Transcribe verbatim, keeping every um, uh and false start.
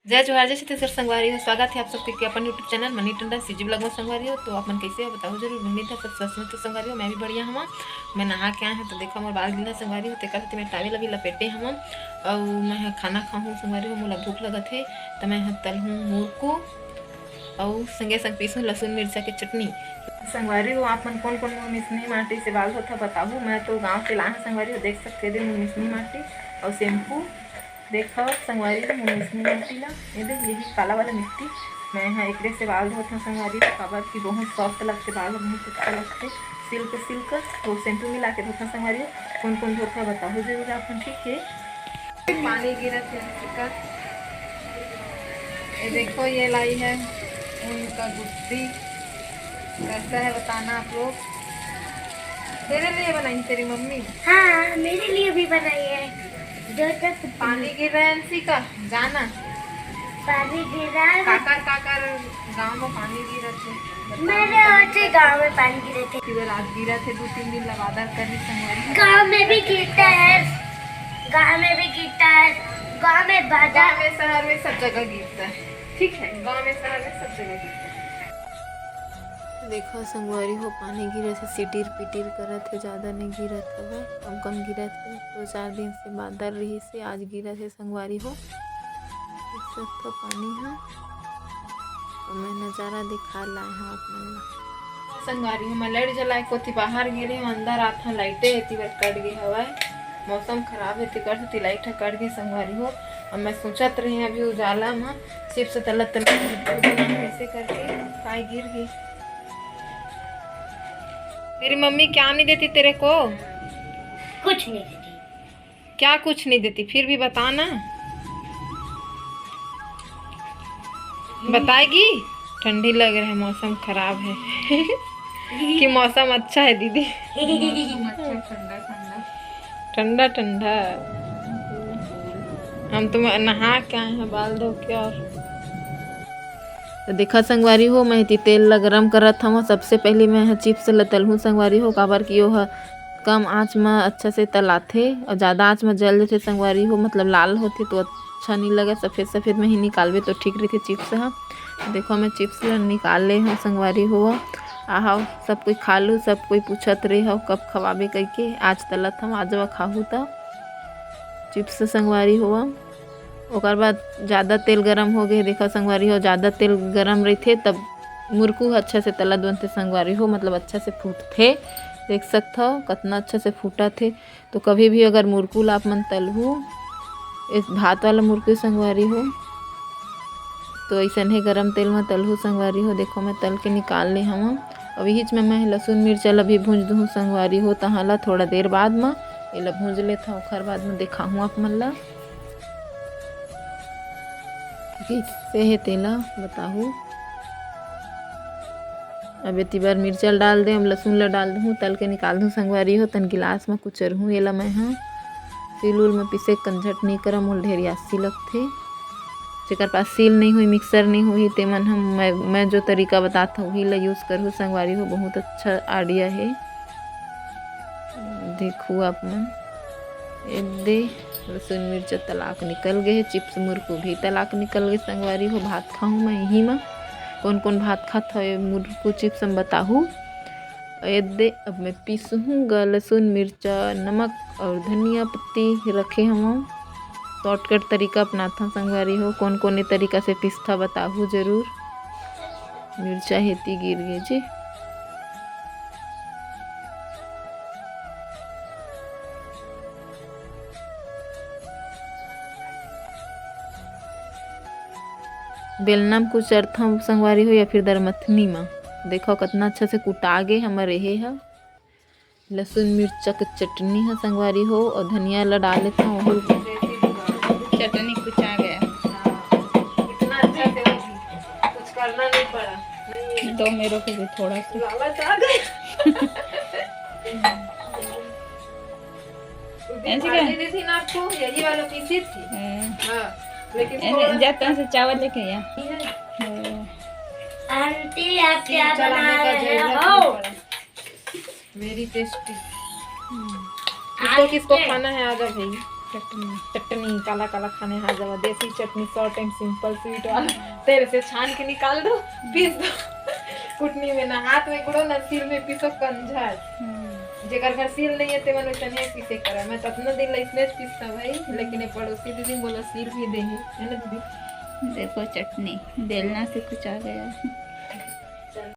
जय जोहार, जय छत्तीसगढ़ संगवारी हो, स्वागत है आप सबके के अपन YouTube channel money Tandon CG blog में। संगवारी हो, तो आप मन कैसे हो बताओ जरूर। उम्मीद है सब स्वस्थ हो। तो संगवारी हो, मैं भी बढ़िया हूँ। मैं नहा के आए हूँ तो देखा मोर बाल गिला संगवारी हो, तेकर सेती मैं टावेल अभी लपेटे हूँ। अउ मैं ह खाना खाहूँ संगवारी हो, मोला भूख लगत हे। तो मैं ह तलहूँ मुरकू अउ संगे संग पीसहूँ लहसुन मिर्चा के चटनी। संगवारी हो, आप मन कौन कौन मोर मिसनी माटी से बाल धोथा बताहू। मैं तो गाँव के लाए हूँ संगवारी हो, देख सकते दे मोर मिसनी माटी अउ शैम्पू। देखो संगवारी हो, मोर मिसनी माटी ला, ये देख, यही काला वाला मिट्टी, मैं ह एकरे से बाल धोत हूँ संगवारी हो, काबर कि बहुत सॉफ्ट लगथे बाल, बहुत अच्छा लगथे, सिल्क सिल्क। तो शैम्पू मिला के धोत हूँ संगवारी हो। कौन कौन धोत है बताओ जरूर आप मन, ठीक है। पानी गिरत है, ये देखो, ये लाई है ऊन का गुत्ती, कैसा है बताना आप लोग। तेरे लिए बनाई तेरी मम्मी? हाँ, मेरे लिए भी बनाई है। जो तक पानी गिर रहा है अंशिका, जाना। पानी गिर रहा है। काकर काकर गांव में पानी गिरत है, बताओ। मेरे और से गांव में पानी गिरे थे। इधर आज गिरा थे, दो तीन दिन लगातार करी संगवारी। गांव में भी गिरता है, गांव में भी गिरता है, गांव में बाजार गांव में शहर में सब जगह गिरता है। ठीक है, गांव में शहर में सब जगह गिरता है। देखो संगवारी हो, पानी गिरत हे, सिटिर पिटिर करत हे, ज्यादा नहीं गिरत हवय, कम कम गिरत हे। दो चार दिन से बादल रहिस हे, आज गिरत हे संगवारी हो। देख सकथो पानी ह, तो मैं नजारा दिखा लाए हूँ आप मन ला। संगवारी हो, मैं लाइट जलाए कोती बाहर गे रहे हूँ, अंदर आत हूँ, लाइटे एती बर कट गे हवय। मौसम खराब हे तेकर सेती लाइट ह कट गे संगवारी हो। अब मैं सोचत रहे अभी उजाला म चिप्स तलत तलत कैसे करके काय गिर गे। मेरी मम्मी क्या नहीं देती तेरे को? कुछ नहीं देती। क्या कुछ नहीं देती, फिर भी बता ना। बताएगी? ठंडी लग रहा है, मौसम खराब है। कि मौसम अच्छा है दीदी? मौसम अच्छा, ठंडा ठंडा। ठंडा ठंडा। हम तो नहा के आए हैं, बाल धो के। और तो देखा संगवारी हो, मैं एती तेल ला गरम करत हवं। सबसे पहले मैं ह चिप्स ला तलहूँ संगवारी हो, काबर कि ओह कम आंच म अच्छा से तलाथे और ज्यादा आंच म जल जथे संगवारी हो, मतलब लाल होथे तो अच्छा नहीं लगे। सफेद सफेद में ही निकालबे तो ठीक रहिथे चिप्स ह। देखो मैं चिप्स ला निकाल ले हूँ संगवारी हो। आहा, सब कोई खा लू, सब कोई पूछत रहे हो कब खवाबे कहिके। आज तलत हवं, आज वा खाहू त चिप्स संगवारी हो। ओकर बाद ज्यादा तेल गरम हो गए, देखा संगवारी हो, ज्यादा तेल गरम रहिथे तब मुरकू ह अच्छा से तलत बनथे संगवारी हो, मतलब अच्छा से फूटथे। देख सकथव कतना अच्छा से फूटत हे। तो कभी भी अगर मुरकू ला आप मन तलहू, इस भात वाला मुरकू संगवारी हो, तो ऐसन हे गरम तेल में तलहू संगवारी हो। देखो मैं तल के निकाल ले हवं। अब यहीच में मैं लहसुन मिर्चा ला भी भूंज दूहूँ संगवारी हो, तहाँ ला थोड़ा देर बाद में एला भूंज लेथव, ओखर बाद में देखाहूँ आप मन ला। कैसे हे तेला बताहू। अब एती बर मिर्चा ल डाल दे, अब लहसुन ल डाल दूहूँ, तल के निकाल दूँ संगवारी हो। तन गिलास म कुचरहूँ एला मैं ह। सिल उल म पीसे कंझट नइ करम, मोला ढेर यासी लगथे। जेकर पास सील नइ होही, मिक्सर नइ होही, ते मन ह मैं, मैं जो तरीका बतात हूँ, उही ल यूज करहूँ संगवारी हो। बहुत अच्छा आइडिया हे। देखू आप मन, ए दे, लहसुन मिर्चा तलाक निकल गए हे, चिप्स मुरकू भी तलाक निकल गए संगवारी हो। भात खाहूँ मैं इही म। कौन कौन भात खात हवे मुरकू चिप्स म बताहू। ए दे, अब मैं पीसहूँ गा लहसुन मिर्चा, नमक और धनिया पत्ती रखे हवं। शॉर्टकट तरीका अपनाथन संगवारी हो। कौन कौन ए तरीका से पीसथा बताहू जरूर। मिर्चा हेती गिर गे जी। बेलना म कुचरथंव संगवारी हो या फिर दरमथनी म। देखो कतना अच्छा से कुटा गे हमर एहे ह। लहसुन मिर्चा के चटनी ह संगवारी हो, और धनिया ला डाल लेथंव ओहू। चटनी कुचा गया। इतना अच्छा से कुछ करना नहीं पड़ा। दो मेरे को भी थोड़ा सा। लालच आ गया। उस दिन ऐसे क्या? खरीदी थी ना आपको, यही वाला पीसी थी। हम्म। हाँ, लेकिन ऐसे थोड़ा जाते हैं से चावल लेके आ। ये है। हम्म। आंटी, आप क्या चलाने बना का रहे जरूरत हो? नहीं पड़ा। Very tasty। किसको, आज किसको के खाना है, आ जाओ भाई। चटनी। चटनी, काला काला खाने हाथ जावा, देसी चटनी, short and simple, sweet वाला। तेल से छान के निकाल दो, पीस दो। कुटनी में ना हाथ में गुड़ो ना सील में पीसो कंझट। हम्म। जेकर घर सील नहीं है, ते मन वैसने पीसे करे। मैं तो अपना दिन ला इसने पीसता भाई, लेकिन ये पड़ोसी दीदी बोला सील भी दे, है ना दीदी? देखो चटनी, बेलना से कुछ आ गया।